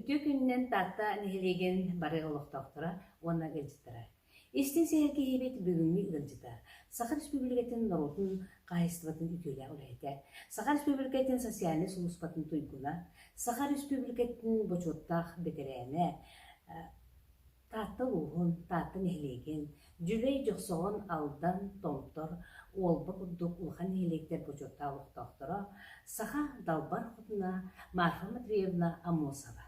Үтүө күнүнэн Таатта нэһилиэгин бары олохтоохторо уонна ыалдьыттара. Истиҥ сэһэргэһиибит бүгүҥҥү ыалдьыта Саха Республикатын норуотун хаһаайыстыбатын үтүөлээх үлэһитэ, Саха Республикатын социальнай сулууспатын туйгуна, Саха Республикатын бочуоттаах бэтэрээнэ, Таатта улууһун, Таатта нэһилиэгин, Дьүлэй, Дьохсоҕон, Алдан, Томтор, Уолба курдук улахан нэһилиэктэр бочуоттаах олохтоохторо, саха далбар хотуна Марфа Матвеевна Аммосова.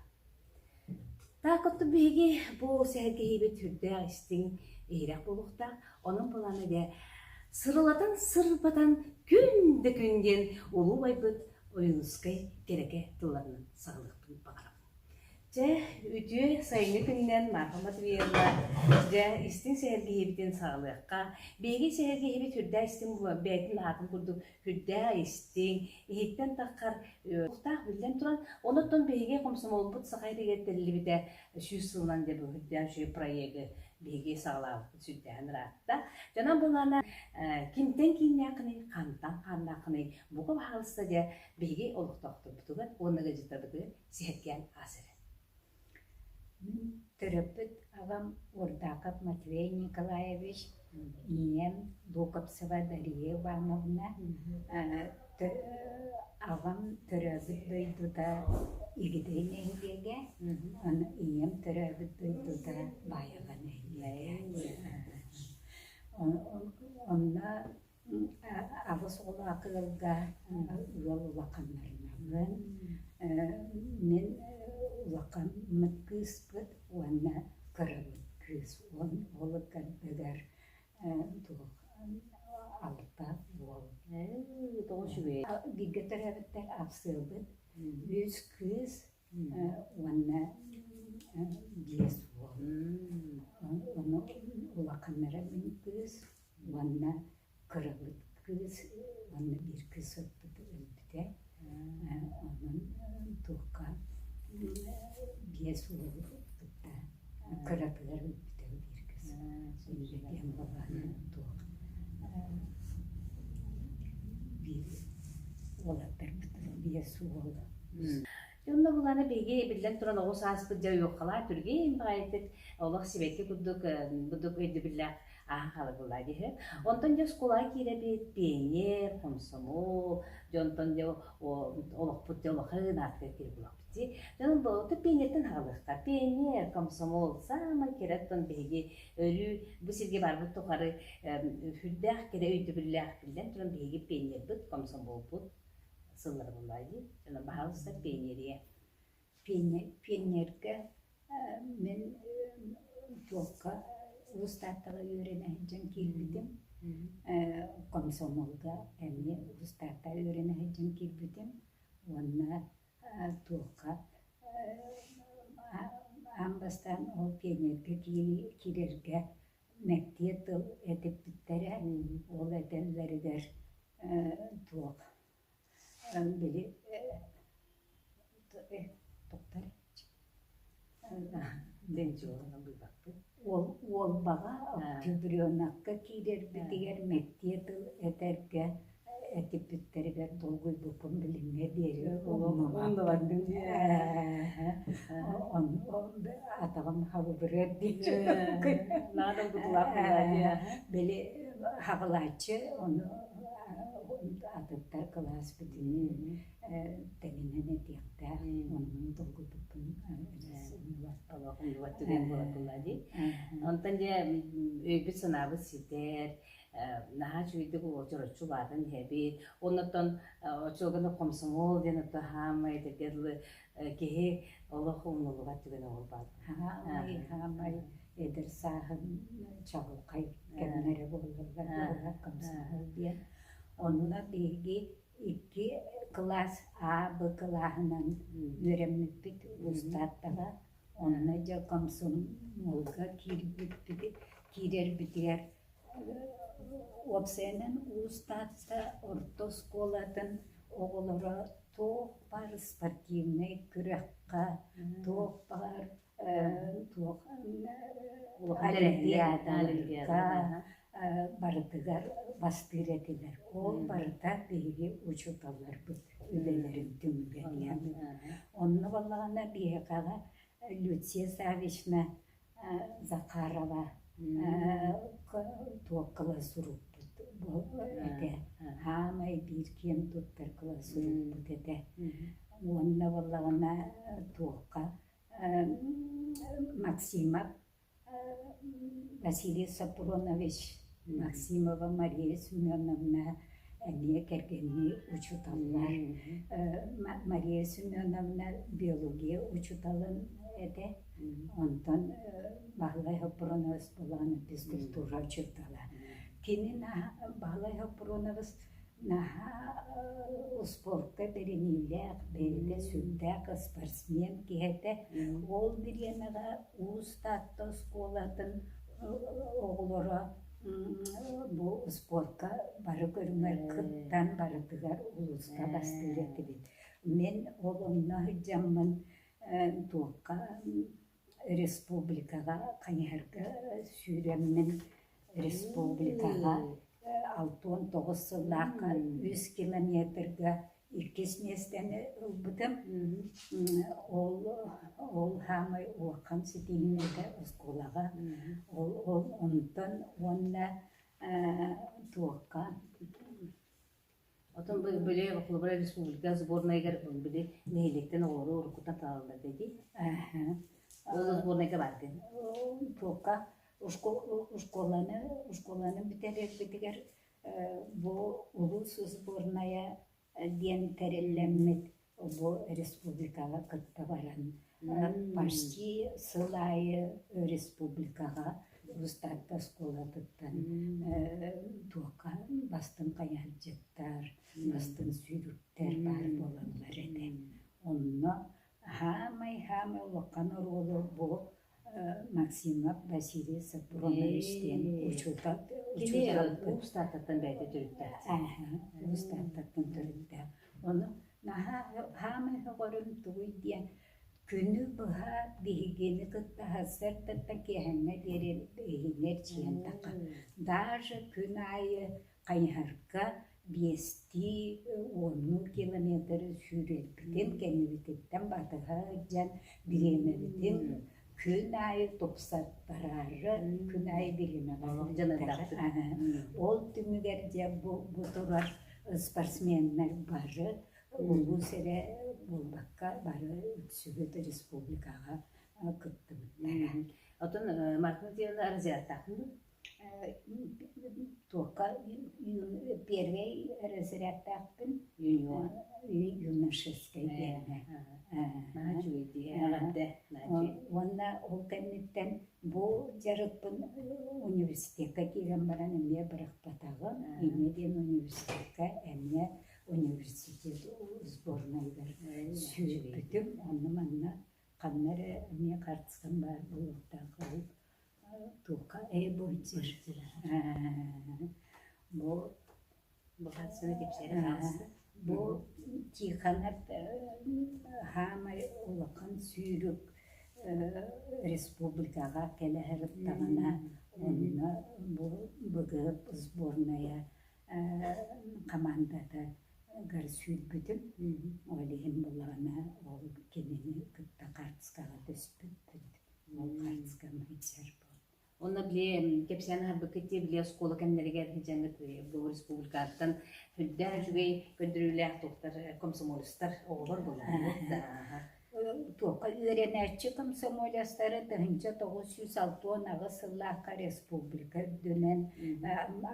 Таак оттон биһиги бу сэһэргэһиибит сүрдээх истиҥ, иһирэх буолуохтаах. Онон былаана дьэ сырылатан сырбатан күн да күн диэн улуу убайбыт Ойуунускай кэрэкэ тылларынан саҕалыахпын баҕарабын. Дьэ, үтүө сайыҥҥы күнүнэн Марфа Матвеевна, дьэ, истиҥ сэһэргэһиибитин саҕалыахха. Биһиги сэһэргэһиибит сүрдээх истиҥ бэйэтин аатын курдук сүрдээх истиҥ, иһиттэн таххар туохтаах биллэн туран, онуттан биһиги хомсомуолбут Саха сиригэр тэриллибитэ 100 сылынан дьэ бу сүрдээх үчүгэй проегы биһиги саҕалаабыппыт сүрдээҕин ыраатта. Дьонон булаана кимтэн кииннээххиний, хантан хааннааххыный, бука баһаалыста дьэ биһиги олохтоохторбутугар уонна ыалдьыттарбытыгар сэһэргээн аас эрэ. Мин төрөппүт аҕам Урдаков Матвей Николаевич, ийэм Луковцева Дария Ивановна, аҕам төрөөбүт дойдута Игидэй нэһилиэгэ, аны ийэм төрөөбүт дойдута Баайаҕа нэһилиэгэ. Онно Аҕыс оҕолоох ыалга ыал улаханнарынабын. Мин улахаммыт кыыспыт уонна кырабыт кыыс уол ыккардыгар туох алта уол. Тоҕо үчүгэй. Бииргэ төрөөбүттэр ахсыабыт. Үс кыыс уонна биэс уол. Ону улаханнара мин кыыс уонна кырабыт кыыс уонна биир кыыс ылбыт өлбүтэ. Онон туохха биэс уолу кытта кыратыгар өлбүтэ биир кыыс. Диэн буоллаҕына туох биир уолаттарбыт биэс уол. Дьэ онно булаана биһиги биллэн туран оҕо сааспыт дьэ уйуоххалаа түргэн баҕайытык олох сибэкки курдук курдук өйдөбүллээх ааһан хаалар буоллаа дии. Онтон дьэ оскуолаҕа киирэбит, пионер, хомсомуол, дьэ онтон дьэ олохпут дьэ улахан аатыгар киирэ булахпыт дии. Дьонум бу пионертан хаалыахха. Пионер, комсомол саамай кэрэ оттон биһиги өрүү бу сиргэ барбыт тухары сүрдээх кэрэ өйдөбүллээх биллэн туран биһиги пионербыт, комсомолбут сыллара буоллаа дии. Дьонум баһаалыста пионерия. Пионерга мин туохха Уус Тааттаҕа үөрэнэ сылдьан киирбитим. Комсомолга эмиэ Уус Тааттаҕа үөрэнэ сылдьан киирбитим. Уонна туохха аан бастаан ол пионерга киирэргэ мэктиэ тыл этиппиттэрэ. Ол этэллэригэр туох били Уолбаҕа октябренокка киирэрбитигэр мэктиэ тыл этэргэ этиппиттэригэр долгуйбуппун билиҥҥэ диэри умнубаппын. Атаҕым халыбырыар диэри Били хаҕылааччы ону атыттар кылаас бүтүннүү тэҥинэн этиэхтээх, оннун долгуйбуппун Олох умнубат түгэн буолар буолла дии. Онтон дьэ өйбүт-санаабыт ситэр, наһаа үчүгэйдик чороччу улаатан иһэбит. Оннуттан оччолорго комсомол диэн ото хаамай этэргэ дылы киһи олох умнуллубат түгэнэ буолбат. Хаамай, хаамай эдэр сааһын чаҕылхай кэмнэрэ буолаллар комсомол диэн. Онно биһиги икки кылаас А, Б кылааһынан үөрэммиппит Устааттаҕа. Онно дьэ комсомолга киирбиппит киирэрбитигэр уопсайынан Уус Таатта орто оскуолатын оҕолоро туох баар спортивнай күрэххэ, туох баар туох олимпиадаларга барытыгар бастыыр этилэр. Ол барыта биһиги учууталларбыт. үлэлэрин түмүгэ диэн. Онно буоллаҕына биһиэхэҕэ Люция Саввична Захарова туох кылаасурукпут этэ. Хаамай биир киэн туттар кылаасурукпут этэ. Уонна буоллаҕына туохха Максимов Василий Сапронович Максимова Мария Семеновна эмиэ кэргэннии учууталлар. Мария Семеновна биология учууталын этэ. Онтон Баһылай Хоппуруонабыс буоллаҕына физкультура учуутала. Кини Баһылай Хоппуруонабыс наһаа успуорка бэриниилээх, бэйэтэ сүрдээх спортсмен киһи этэ. Ол бириэмэҕэ Уус Таатта оскуолатын оҕолоро бу успуорка бары көрүҥэр кыттан барытыгар улууска бастыыр этибит. Мин ол онно сылдьаммын туохха республикаҕа хайыһарга сүүрэммин республикаҕа 69 сыллаахха 3 километрга иккис миэстэни ылбытым. Ол ол саамай улахан ситиһиим этэ оскуолаҕа. Ол ол онтон уонна туохха Отон били холобура республика сборнайыгар били нэһилиэктэн оҕолору уруккуттан талаллар дии. Ол сборнайга бардын. Туохха школаны школаны бүтэрэрбитигэр бу улуус сборная диэн тэриллэммит бу республикаҕа кытта баран почти сыл аайы республикаҕа Устаатта оскуолатыттан туохха бастыҥ хайаһардьыттар, бастыҥ сүүрүктэр баар буолаллар этэ. Онно хаамай-хаамай улахан оруолу бу Максимов Василий Сапронович диэн учуутал Кини Уус Тааттаттан бэйэтэ төрүттээх. Уус Тааттаттан төрүттээх. Ону наһаа хаамай сөҕөрүм тугуй диэн күнү быһа биһигини кытта сарсыардаттан киэһэҥҥэ диэри биһигини эрчийэн тахха. Даже күн аайы хайыһарга биэстии уоннуу километры сүүрэрбитин кэннибититтэн батыһа сылдьан бириэмэбитин күн аайы тупсаттараары күн аайы бириэмэҕэ Ол түмүгэр дьэ бу, бу турар спортсменнар бары улуус эрэ буолбакка бары үксүбүт республикаҕа кыттыбыттара. Оттон Марта Матвеевна разрядтаахпын дуу? Туохха первый разрядтаахпын Юниор. юношескай диэҥҥэ. Наһаа үчүгэй дии, эҕэрдэ. Уонна ол кэнниттэн бу дьарыкпын университекка киирэн баран эмиэ бырахпатаҕым. Инньэ диэн университекка эмиэ университет сборнайыгар сүүрбүтүм. Онно манна ханна эрэ эмиэ хаартыскам баар буолуохтаах ол туохха ээ буолдьар. Бу Бу хаартысканы кэпсээри хаалыста. Бу Тихонов хаамай улахан сүүрүк республикаҕа кэлэ сырыттаҕына онно бу БГП сборная хамаандата гар сүүрбүтүм. Ол иһин буоллаҕына ол кинини кытта хаартыскаҕа түспүппүт. Ол хаартыскам сылдьар буолла. Онно били кэпсээн аһарбыккыт дии били оскуола кэмнэригэр дьаҥыт бу республикаттан үрдээх үчүгэй көрдөрүүлээх туохтар комсомолецтар оҕолор буоллаҕыт да. Туохха үөрэнээччи комсомолецтары 1968 сыллаахха республика үрдүнэн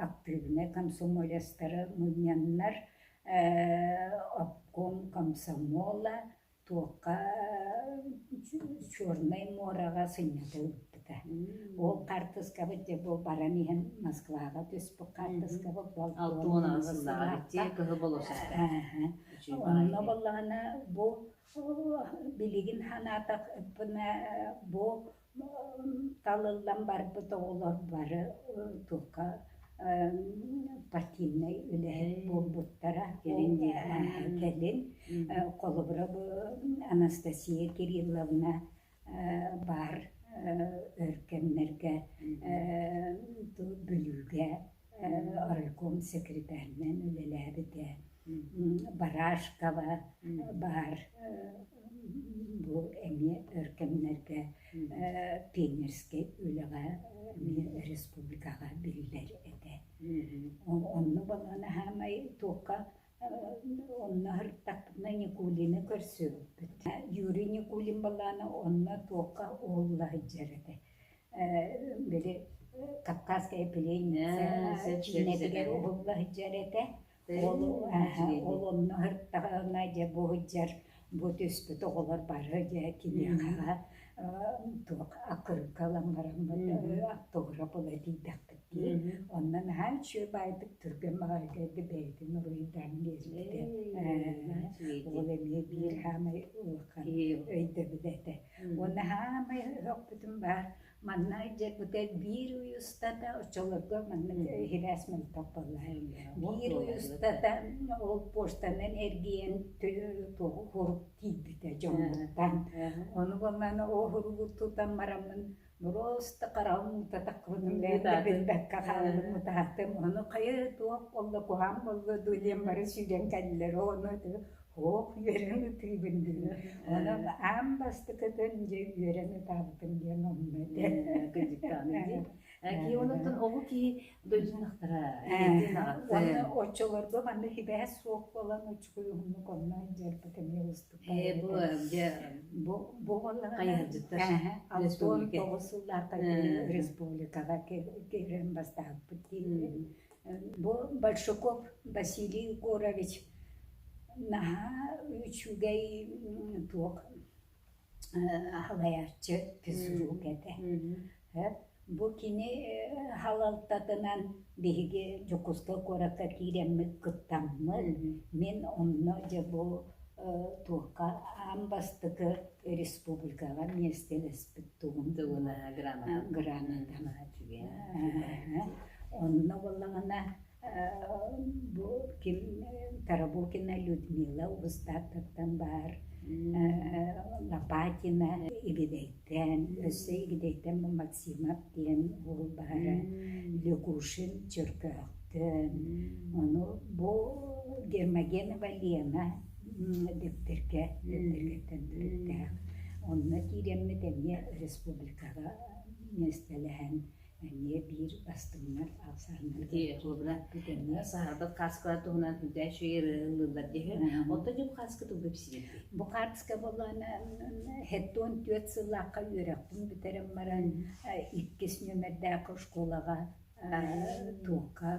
актыыбынай комсомолецтары мунньаннар обком комсомола туохха Чернай муораҕа сынньата ыыппыта. Ол хаартыскабыт дьэ бу баран иһэн Москваҕа түспүт хаартыскабыт 68 сыллааҕа кыһыл болуоссакка. Онно буоллаҕына бу билигин санаатахпына бу талыллан барбыт оҕолор бары туохха партийнай үлэһит буолбуттара. Кэлин холобура бу Анастасия Кирилловна баар өр кэмнэргэ Бүлүүгэ райком секретарынан үлэлээбитэ. Барашкова баар бу эмиэ өр кэмнэргэ пионерскай үлэҕэ эмиэ республикаҕа биллэр этэ. Онно буоллаҕына саамай туохха онно сырыттахпытына Никулины көрсүбүппүт. Юрий Никулин буоллаҕына онно туохха уһулла сылдьар этэ. Били Кавказская пленница киинэтигэр уһулла сылдьар этэ. Ол ол онно сырыттаҕына дьэ бу сылдьар бу түспүт оҕолор бары дьэ киниэхэ туох аккырыыкка ылан бараммыт автограф ыла тиийдэхпит дии. Онно наһаа үчүгэй баайдык түргэн баҕайытык бэйэтин уруһуйдаан биэрбитэ. Ол эмиэ биир саамай улахан өйдөбүл этэ. Уонна саамай өһөхпүтүм баар Манна дьэ биир ый устата оччолорго маннык сибээс мөлтөх буолла. Биир ый устата ол почтанан эргийэн туох тиийбитэ дьоммуттан. Ону буоллаҕына ол суругу тутан бараммын просто хараҕым уута таххыбытын бэйэм да билбэккэ хааллым утаатым. Ону хайа туох буолла куһаҕан буолла дуу диэн бары сүүрэн кэллилэр. Ону Ох, үөрэн ытыыбын диэн. Онон аан бастакытын дьэ үөрэн ытаабытым диэн онно этэ. Кырдьыктаҕына дии. Киһи онуттан оҕо киһи дойдутун ахтара, ийэтин аҕатын. Уонна оччолорго манна сибээс суох буолан оччугуй уһуннук онно сылдьарбыт эмиэ уустук Бу дьэ бу бу буоллаҕына хайыһардьыттар 69 сыллаахха республикаҕа киирэн бастаабыппыт дии. Бу Большаков Василий Егорович наһаа үчүгэй туох халайааччы физрук этэ. Бу кини халалтатынан биһиги Дьокуускай куоракка киирэммит кыттаммыт, мин онно дьэ бу туохха аан бастакы республикаҕа миэстэлэспит тугум грамотам. Онно буоллаҕына бу ким Тарабукина Людмила Убустааттаттан баар Лопатина Игидэйтэн, өссө Игидэйтэн бу Максимов диэн уол баара, Лягушин Чөркөөхтөн, ону бу Гермогенова Лена Дэптэргэ, Дэптэргэттэн төрүттээх. Онно киирэммит эмиэ республикаҕа миэстэлэһэн эмиэ биир бастыҥнар ахсааннар Ити холобура саһарбат кааскалар туһунан сүрдээх үчүгэй ырыа ыллыыллар диэхэ. Оттон дьэ бу хааска тугу кэпсиирдий? Бу хаартыска буоллаҕына 74 сыллаахха үөрэхпин бүтэрэн баран иккис нүөмэрдээх школаҕа туохха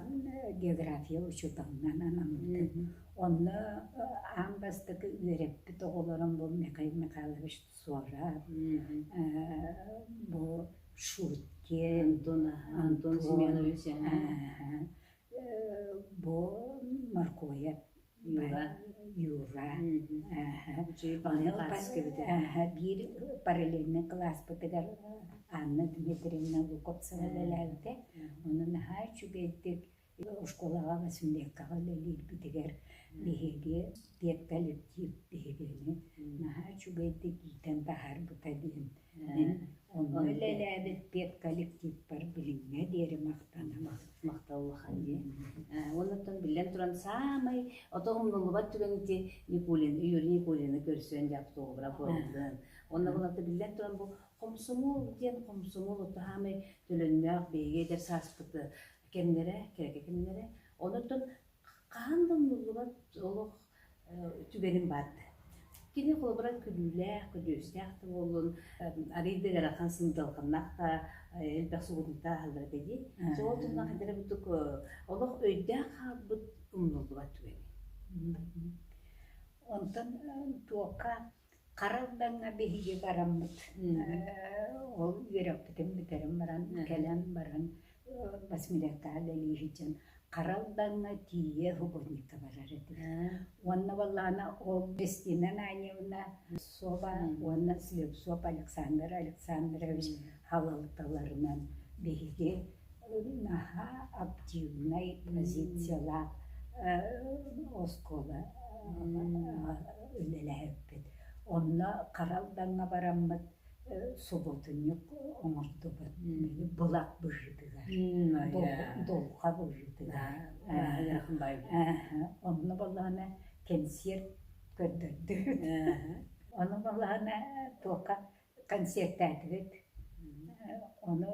география учууталынан анаммытым. Онно аан бастакы үөрэппит оҕолорум бу Михаил Михайлович Суора, бу Шуткин, Антон, Антон Семенович, бу Маркоев, Юра. Юра. Үчүгэй баҕайы хаартыска эбит Биир параллельнай кылааспытыгар Анна Дмитриевна Луковцева үлэлээбитэ. Ону наһаа үчүгэйдик Оскуолаҕа восьмилеткаҕа үлэлиирбитигэр биһиги педколлектив биһигини наһаа үчүгэйдик иитэн таһаарбыта диэн мин онно үлэлээбит педколлективпар билиҥҥэ диэри махтанабын. Махтал улахан дии. Уоннаттан биллэн туран саамай ото умнуллубат түгэн ити Никулин, Юрий Никулины көрсөн дьэ автобура буоллун. Онно булата биллэн туран бу хомсомуол диэн хомсомуол ото саамай төлөннөөх биһиги эдэр сааспыт кэмнэрэ, кэрэкэ кэмнэрэ. Онуттан хаһан да умнуллубат олох түгэним баарда. Кини холобура күлүүлээх, көдьүүстээх да буоллун, арыый да ыарахан сындалҕаннаах да элбэх сугунтаа аһаллар этэ дии. Ол туһунан хайдах эрэ курдук олох өйдөөх хаалбыт умнуллубат түгэни. Онтон туохха Хара Алдаҥҥа биһиги бараммыт ол үөрэхпитин бүтэрэн баран кэлэн баран восьмилеткаҕа үлэлии сылдьан Хара Алдаҥҥа тиийэ субботникка барар этибит. Уонна буоллаҕына ол Кристина Ананьевна Сова уонна Слепцов Александр Александрович халалталарынан биһиги наһаа активнай позициялаах оскуола үлэлээбиппит. Онно Хара Алдаҥҥа бараммыт. субуотунньук оҥордубут былак быһыытыгар, дулҕа быһыытыгар. Онно буоллаҕына кэнсиэрт көрдөрдүбүт. Ону буоллаҕына туохха концертээтибит. Ону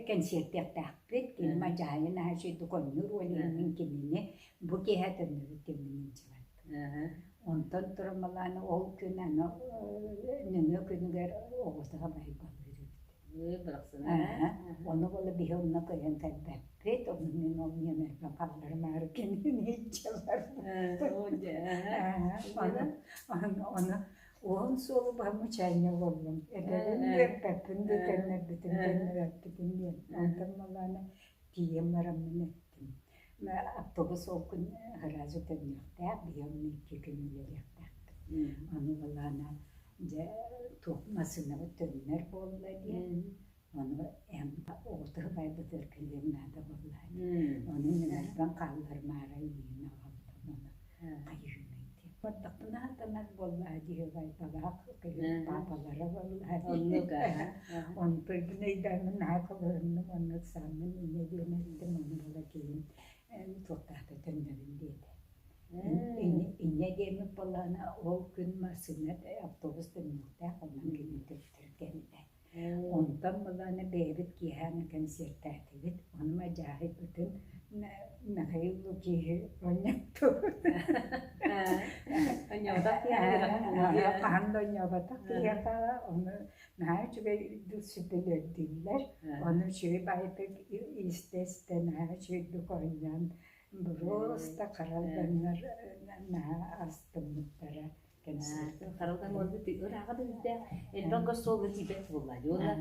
кэнсиэртиэхтээхпит. Кини мадьаайын аһа үчүгэйдик оонньуур уол иһин кинини бу киэһэ төннүбүт диэммин илдьэ бардым. Онтон туран балааны ол күн аны нөҥүө күнүгэр оҕото байбалыыр эбит. Ону буола биһи онно кыайан кэлбэппит, ону мин ол нүөмэрбин халларымаары кинини илдьэ барбыппыт. Ону ону уһун суолу быһа мучайня буоллум. Этэбин үөппэппин да төннөрбүтүн төннөрөппүтүн диэн. Онтон балааны тиийэн бараммын эттим. Автобус ол күн сразу төннүөхтээх, биһи онно икки күн үлэлиэхтээхпит. Ону балаана дьэ туох массыынабыт төннөр буолла диэн, ону эн оҕото байбытыгар кэлиэн наада буолла диэн. Ону ньымарбан хаалларымаары эйиигин аҕаллым ону хайыһыный диэн. Бардахпына сатанар буолла дии байбалаах кыһын паапалара буолла дии. Онтуйбун өйдөөммүн наһаа кылыһынным уонна ыксааммын инньэ диэн эттим ону була киһим туохтаахта төннөбүн диэтэ. Инньэ диэммит буоллаҕына ол күн массыына автобус төннүөхтээх онон кини төттөрү кэллэ. Онтон буоллаҕына бэйэбит киэһээҥҥи кэнсиэртээтибит. Ону мадьааһыйбытын Михаил Лукиһы оонньоттубут. Хаһан да оонньооботох киһиэхэ ону наһаа үчүгэйдик сүбэлэрдииллэр. Ону үчүгэй баҕайытык истэ-истэ наһаа үчүгэйдик оонньоон Боруоста харалданнар наһаа астыммыттара Харалдан уонна ырааҕа да үрдээх элбэх гостуолга тиийбэт буолла дии уонна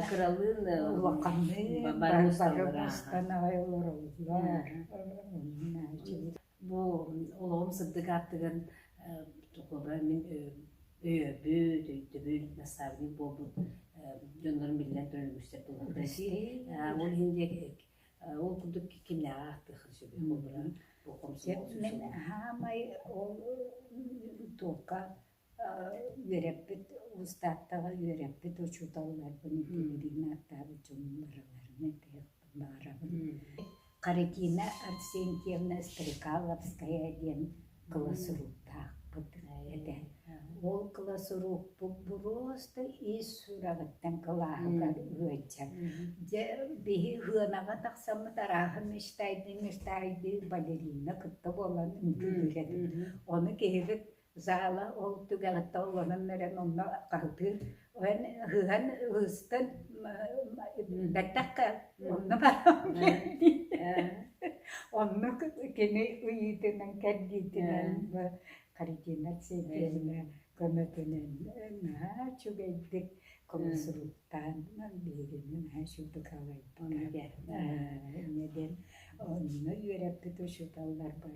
кыралыын улаханныын бары бары мустан аҕай олороллор. Бу олоҕум сырдык ааттыгын холобура мин өйөөбүт, өйдөбүл, наставник буолбут дьоннорум биллэн туран үгүстэр буоллахтара. Ол иһин Ол курдук кимнээҕи ааттыаххын сөбүй холобура бу хомсомуол Мин хаамай ол туохха үөрэппит устааттаҕа үөрэппит учууталларбын ити билигин ааттаабыт дьонум барыларын этиэхпин баҕарабын. Харитина Арсентьевна Стрекаловская диэн кыласуруктаахпыт этэ. Ол кыласурукпут боруоста ис сүрэҕиттэн кылааһыгар ыалдьар. Дьэ, биһи сыанаҕа тахсаммыт арааһы мечтайдыы-мечтайдыы балерина кытта буолан үҥкүүлүүр этибит. Ону киһибит зала ол түгэҕиттэн олорон эрэн онно хаһытыыр Эн ыһан ыһыстан бэттэххэ онно баран Оннук кини ыйыытынан кэрдиитинэн Харитина Арсентьевна көмөтүнэн наһаа үчүгэйдик консультаан биһигини наһаа үчүгэйдик салайбыта. Инньэ диэн онно үөрэппит учууталларбар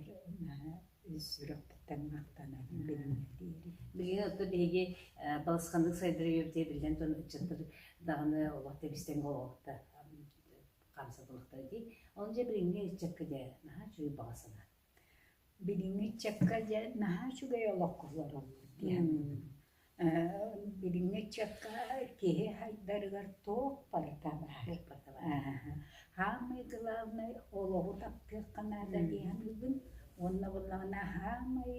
наһаа ис сүрэхпиттэн махтанабын билиҥҥэ диэри. Билигин оттон биһиги балысханнык сайдар үйэбитигэр биллэн туран ыччаттар даҕаны олох тэбис-тэҥ олоҕукта хамсатылыктара дии. Ол дьэ билиҥҥи ыччакка дьэ наһаа үчүгэй баҕа санаа. Билиҥҥи ыччакка дьэ наһаа үчүгэй олоххо олороллор диэн. Билиҥҥи ыччакка киһи хайдарыгар туох барыта баар. Саамай главнай олоҕу таптыахха наада дии саныыбын уонна буоллаҕына саамай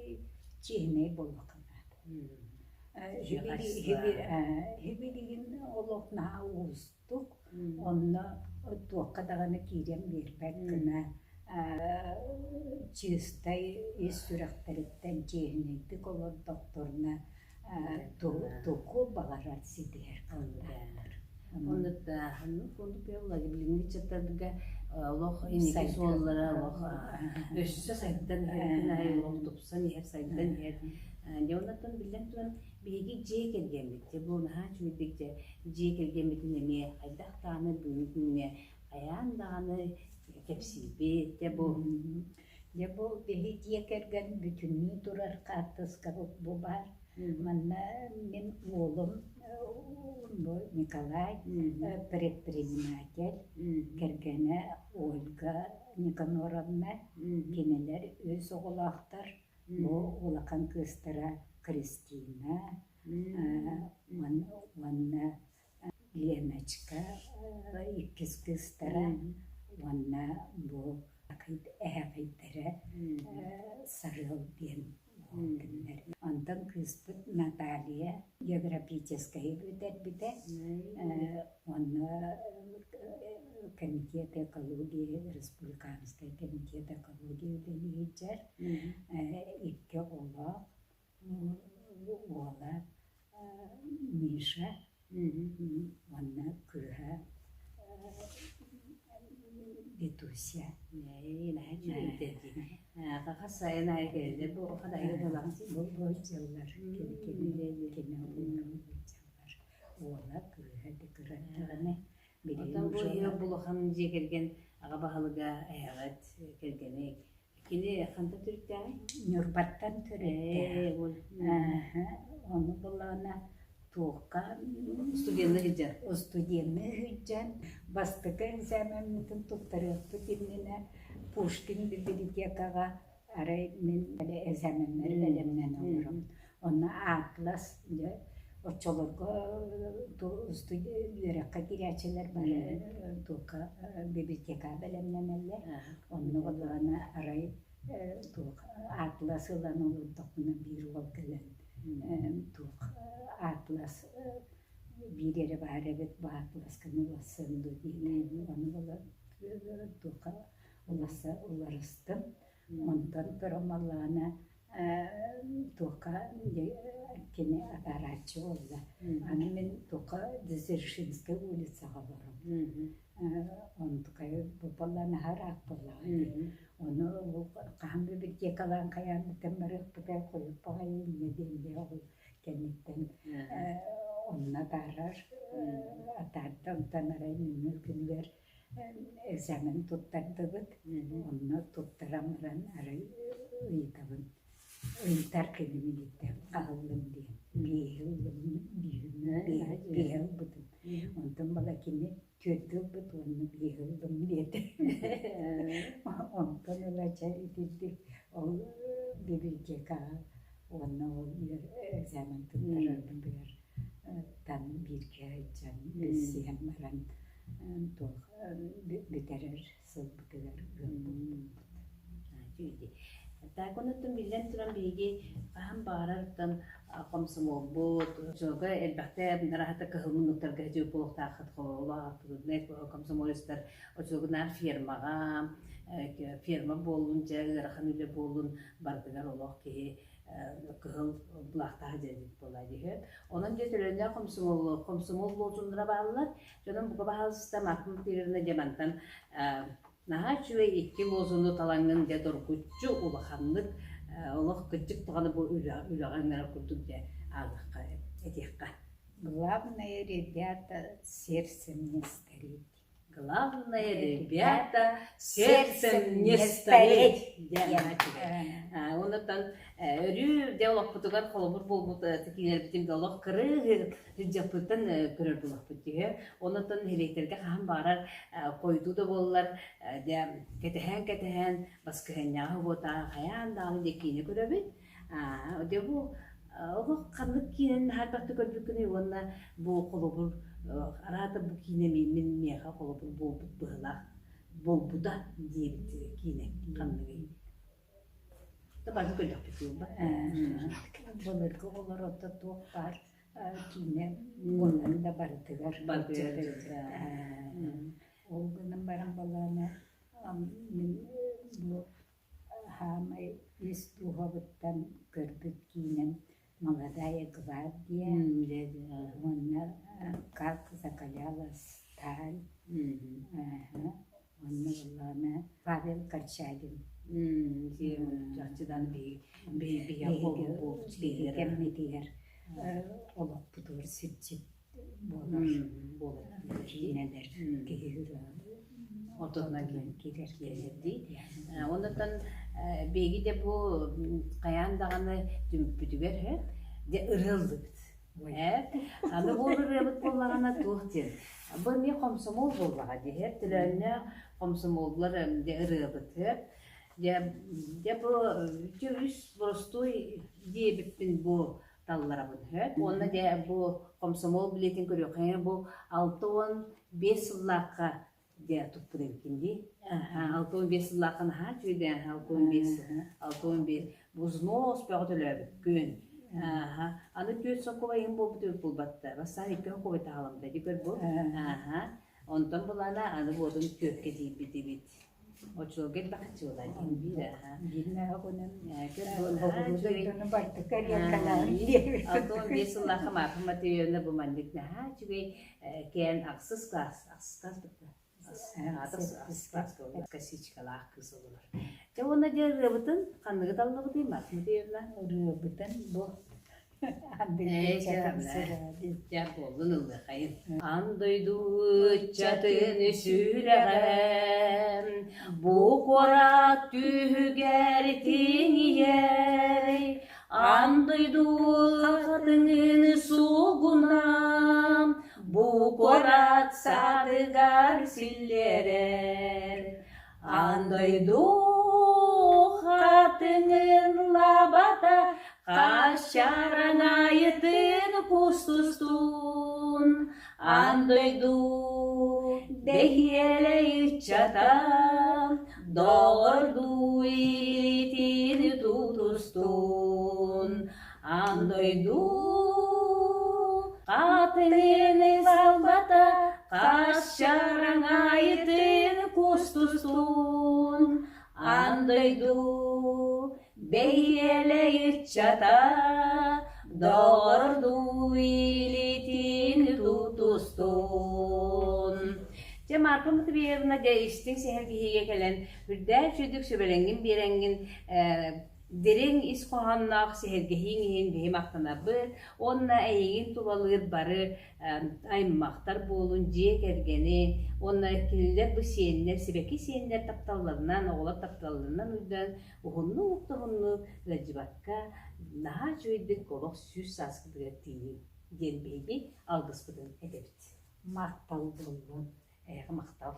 чиэһинэй буолуохха наада. Билигин олох наһаа уустук, онно туохха даҕаны киирэн биэрбэт гына чыыстай ис сүрэхтэриттэн чиэһинэйдик олордохторуна тугу баҕарар ситиһэр кыахтаахтар. Оннук оннук билиҥҥи ыччаттарга олох инники суоллара олох өссө сайдан иһэр аайы олох тупсан иһэр сайдан иһэр. Дьэ оннуттан биллэн туран биһиги дьиэ кэргэммит дьэ бу наһаа үчүгэйдик дьэ дьиэ кэргэммитин эмиэ хайдах даҕаны бүгүҥҥү күҥҥэ хайаан даҕаны кэпсиибит дьэ бу Дьэ бу биһи дьиэ кэргэн бүтүннүү турар хаартыскабыт бу баар. Манна мин уолум бу Николай предприниматель, кэргэнэ Ольга Никаноровна, кинилэр үс оҕолоохтор. Бу улахан кыыстара Кристина. Уонна Леночка иккис кыыстара уонна бу эһэҕэйдэрэ Сарыал диэн уол кинилэр. Онтон кыыспыт Наталья географическайы бүтэрбитэ уонна комитет экологии республиканскай комитет экологии үлэлии сылдьар. Икки оҕолоох уола Миша уонна кыыһа Витуся. Хас сайын аайы кэлэллэр бу Бу бу дьыллар кини кини дьыллар уола кыыһа да кыра даҕаны билигин Оттон бу улахан дьиэ кэргэн аҕа баһылыга эһэҕит кэргэни Кини хантан төрүттээҕий? Ньурбаттан төрүттээх. Ону булаана туохха Студенныы сылдьан. Студенныы сылдьан бастакы экзамеммытын туттарыахпыт иннинэ Пушкин библиотекаҕа арай мин экзаменнары бэлэмнэнэ олором. Онно атлас дьэ оччолорго үөрэххэ киирээччилэр бары туохха библиотекаҕа бэлэмнэнэллэр. Онно буоллаҕына арай туох атлас ылан олордохпуна биир уол кэлэн туох атлас биир эрэ баар эбит бу атласкын уларсан дуу диэн ону була туохха уларса уларыстым. Онтон Промаллаана туохха кини атаарааччы буолла. Аны мин туохха Дзержинскай улицаҕа олоробун. Онтукай бу буолла наһаа ыраах буоллаҕа дии. Ону хаһан библиотекалаан хайаан бүтэн барыахпытай хойут баҕайы инньэ диэн дьэ ол кэнниттэн онно атаарар атаарда онтон арай нөҥүө күнүгэр экзамен туттардыбыт. Онно туттаран баран арай ыйытабын. Ыйытар кини миигиттэн хаһыллым диэн. Биэһи ыллым, биэһи ылбытым. Онтон бала кини түөрдү ылбыт уонна биэһи ыллым диэтэ. Онтон ыла чэ итирдик ол библиотекаҕа уонна ол экзамен туттарарбытыгар тан бииргэ сылдьан билсиһэн баран туох бүтэрэр сылбытыгар ыал буолбуппут. Так онуттан биллэн туран биһиги хаһан баҕарар хомсомуолбут, дьолго элбэхтэ раһата кыһыл муннуктарга дьыл буолуохтааххыт холоолоох комсомолецтар очулугунаар фермаҕа ферма буоллун дьэ ыарахан үлэ буоллун барытыгар олох киһи кыһыл былаахтаах дьэбит буолла дии. Онон дьэ төлөннөөх хомсомол хомсомол лозуннара бааллар. Дьонум бука баһаалыста Марфа Матвеевна дьэ мантан наһаа үчүгэй икки лозуну талаҥҥын дьэ доргуччу улаханнык олох кырдьык даҕаны бу үлэҕэ ыҥырар курдук дьэ ааҕыахха этиэххэ. Главное, ребята, сердцем не стареть. Главное, ребята, сердцем не стареть диэн Оннуттан өрүү дьэ олохпутугар холобур буолбут киинэлэрбитин да олох кырыы сылдьыахпыттан көрөр буолахпыт дии. Оннуттан нэһилиэктэргэ хаһан баҕарар хойутуу да буоллар дьэ кэтэһэн-кэтэһэн баскыһыанньаҕа буотаа хайаан даҕаны дьэ киинэ көрөбүт. Дьэ бу олох ханнык киинэни наһаа көрбүккүнүй уонна бу холобур араата бу киинэ мин миэхэ холобур буолбут быһыылаах буолбута диэбит киинэ ханныгый? Табаны көрдөхпүт буолба. Былыргы олорото туох баар киинэ уонна да барытыгар Ол гынан баран балаана мин бу Хаамай ис дууһабыттан көрбүт киинэм «Молодая гвардия» уонна «Как закаляла сталь» уонна буоллаҕына Павел Корчагин биһиги кэммитигэр олохпутугар сирдьит буолар киинэлэр киһи Ортотунан киирэр дии. Оннуттан биһиги де бу хайаан даҕаны түмүкпүтүгэр дьэ ырыа ыллыбыт. Аны бу ырыабыт буоллаҕына туох диэн бу эмиэ хомсомуол буоллаҕа дии төлөөннөөх хомсомуоллар дьэ ырыабыт дьэ дьэ бу үс боростуой диэбиппин бу. талларабын сөп. Уонна дьэ бу комсомол билиэтин көрүөххэ бу 65 сыллаахха дьэ туппут эбиккин дии. 65 сыллаахха наһаа үчүгэй 65 65 взнос бөҕө төлөөбүккүн. Аны түөрт сокуобайым буолбут эбит буолбатта. Бастаан икки сокуобай таһаламмыта ди көр бу. Онтон булана аны буотун түөркэ тиийбитибит. Оччолорго элбэхчи буолар диэн биир аха. Биир мөһөгүнэн Көр бу наһаа оҕуруу үчүгэй. дойдуну барыта кэриэккэлээн диэбит. 65 сыллаахха Марфа Матвеевна бу маннык наһаа үчүгэй кээн ахсыс класс, ахсыс класс бытта. Ахсыс класс косичкалаах кыыс олорор. Дьэ уонна дьэ ырыабытын ханныгы таллыбытый Марфа Матвеевна? Ырыабытын бу Дьэ буоллун ыллыахайын. Аан дойду ыччатын сүрэҕэ бу куорат түһүгэр тиҥийэр Аан дойду хатыҥын суугуна бу куорат саадыгар силлиэрэр Аан дойду хатыҥын лабата хащараҥ айытын кустустун Аан дойду бэһиэлэй ыччата доҕордуу илиитин тутустун Аан дойду хатыҥын салбата хащараҥ айытын кустустун Аан дойду бэһиэлэй ыччата доҕордуу илиитин тутустун. Дьэ, Марфа Матвеевна, дьэ, истиҥ сэһэргэһиигэ кэлэн, үрдээх үчүгдүк сүбэлэҥҥин биэрэҥҥин, дириҥ ис хоһоонноох сэһэргэһииҥ иһин биһи махтанабыт уонна эйигин тулалыыр бары аймахтар буолун, дьиэ кэргэни уонна кинилэр бу сиэннэр, сибэкки сиэннэр тапталларынан, оҕолор тапталларынан уйдан уһуннук-уһуннук ыалдьыбакка наһаа үчүгэйдик олох сүүс сааскытыгар тиийиҥ диэн биһиги алгыспытын этэбит. Махтал буоллун. Эһиэхэ махтал.